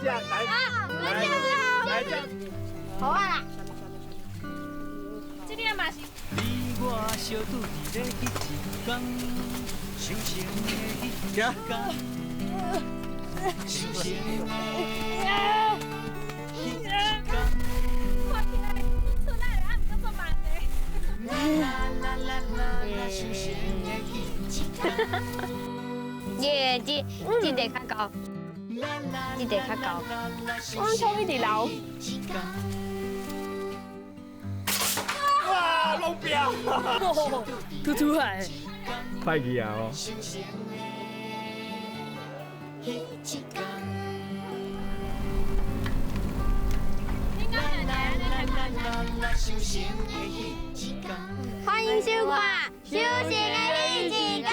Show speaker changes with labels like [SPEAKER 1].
[SPEAKER 1] 這樣來來來這樣。
[SPEAKER 2] 好啊啦。
[SPEAKER 3] 這個嘛是。
[SPEAKER 4] 你我相拄佇咧彼一工，相逢的彼一工，相逢的彼一工。
[SPEAKER 3] 看起來出來了，啊，毋過做慢的。
[SPEAKER 4] 啦啦啦啦啦，相逢的彼一工。
[SPEAKER 2] 耶，這個較高，這個較高。
[SPEAKER 3] 我從一直流。
[SPEAKER 1] 哇，攏標！
[SPEAKER 5] 吐出來。
[SPEAKER 1] 歹去啊！哦。
[SPEAKER 2] 歡迎收看《修行的彼一工》。